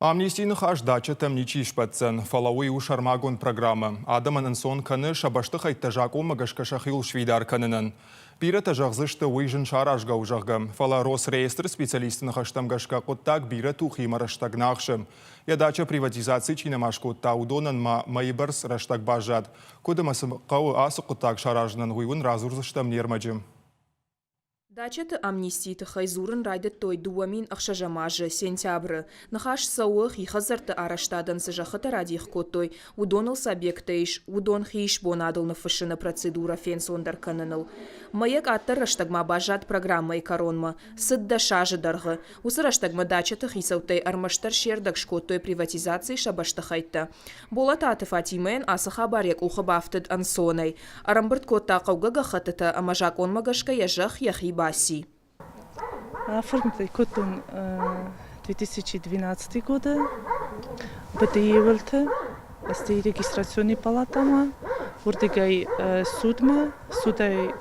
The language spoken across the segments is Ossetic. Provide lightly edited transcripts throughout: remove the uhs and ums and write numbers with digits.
Амнистийы ныхас дачӕтӕм ничи сбӕтдзӕн, фӕлӕ уый у сӕрмагонд программӕ. Адӕмӕн ӕнцон кӕны сӕ бӕстыхӕйттӕ закъонмӕ гӕсгӕ сӕхиуыл сфидар кӕнынӕн. Бирӕтӕ зӕгъдзысты, уый зын саразгӕ у, зӕгъгӕ, фӕлӕ Росреестры специалистты ныхӕстӕм гӕсгӕ хъуыддаг бирӕ тухимӕ рӕстӕг нӕ ахсы. Йӕ дачӕ приватизаци чи нӕма скодта, уыдонӕн ма мӕйы бӕрц рӕстӕг баззад. Куыд ӕмӕ цы хъӕуы ацы хъуыддаг саразынӕн, уый уын радзурдзыстӕм не рмӕджы. Дачӕты амнистийы тыххӕй дзурын райдыдтой 2006 азы сентябры. Ныхас цӕуы, хи хӕдзӕртты арӕзтадӕн цы зӕххытӕ радих кодтой, уыдоныл цы объекттӕ ис, уыдон хиисбонадыл ныффыссыны процедурӕ фенцондӕр кӕныныл. Мӕйӕ къаддӕр рӕстӕгмӕ баззад программӕйы кӕронмӕ. Цыд 10 азы дӕргъы. Уыцы рӕстӕгмӕ дачӕты хицӕуттӕй ӕрмӕстдӕр се рдӕг скодтой приватизацийы сӕ бӕстыхӕйттӕ. Болататы Фатимӕйӕн ацы хабар йӕ къухы бафтыд ӕнцонӕй. Ӕрӕмбырд кодта хъӕугӕ гӕххӕттытӕ ӕмӕ закъонмӕ гӕсгӕ йӕ зӕхх йӕхи баци. Оформить кодтон 2012 годы БТИ-уылты, стӕй регистрационный палатамӕ, уырдыгӕй судмӕ, судӕй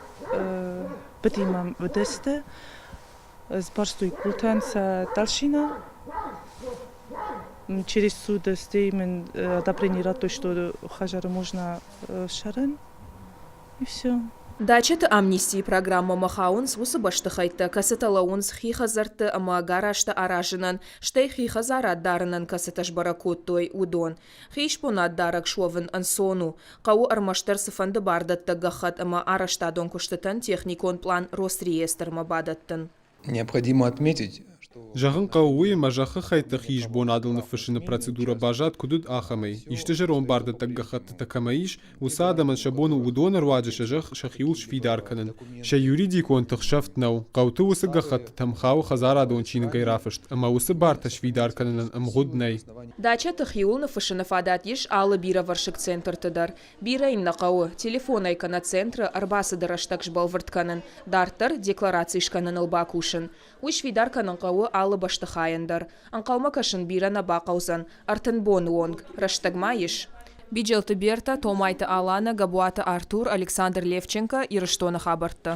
БТИ-мӕ уыдысты. Сбарстой къултӕн сӕ дӕлсинӕ. Через суд стӕй мын одобрение радтой, что хӕдзары можно ссарын. И все. Дачӕты амнистийы программӕмӕ хауынц уыцы бӕстыхӕйттӕ, кӕцытӕ лӕууынц хи хӕдзӕртты ӕмӕ гаражтӕ аразынӕн, стӕй хи хӕдзарад дарынӕн кӕцытӕ сбӕрӕг кодтой, уыдон. Хиисбонад дарӕг суӕвын ӕнцон у. Хъӕуы ӕрмӕстдӕр цыфӕнды бардӕттӕг гӕххӕтт ӕмӕ арӕзтадон куыстытӕн техникон пълан Росреестрмӕ бадӕттын. Необходимо отметить, Зӕгъын хъӕуы уый, ӕмӕ зӕххы хӕйтты хиисбонадыл ныффыссыны процедурӕ баззад куыд уыд, ахӕмӕй. Исты зӕронд бардӕттӕг гӕххӕттытӕ кӕмӕ ис, уыцы адӕмӕн сӕ бон у уыдоны руаджы сӕ зӕхх сӕхиуыл сфидар кӕнын. Сӕ юридикон тых сӕфт нӕу. Хъӕуты уыцы гӕххӕттытӕм хауы хӕдзарадон чиныгӕй рафыст, ӕмӕ уыцы бартӕ сфидар кӕнынӕн ӕмгъуыд нӕй. Дачӕты хиуыл ныффыссыны фадат ис алы бирӕвӕрсыг центрты дӕр. Бирӕ йын нӕ хъӕуы телефонӕй кӕнӕ центры ӕрбацыды рӕстӕг сбӕлвырд кӕнын, дарддӕр деклараци скӕныныл бакусын. Уый сфидар кӕнын хъӕуы алы бӕстыхайӕн дӕр. Ӕнхъӕлмӕ кӕсын бирӕ нӕ бахъӕудзӕн, 30 боны онг. Рӕстӕг ма ис. Биджелты Бертӕ, Томайты Аланӕ, Габуаты Артур, Александр Левченко, Ирыстоны хабӕрттӕ.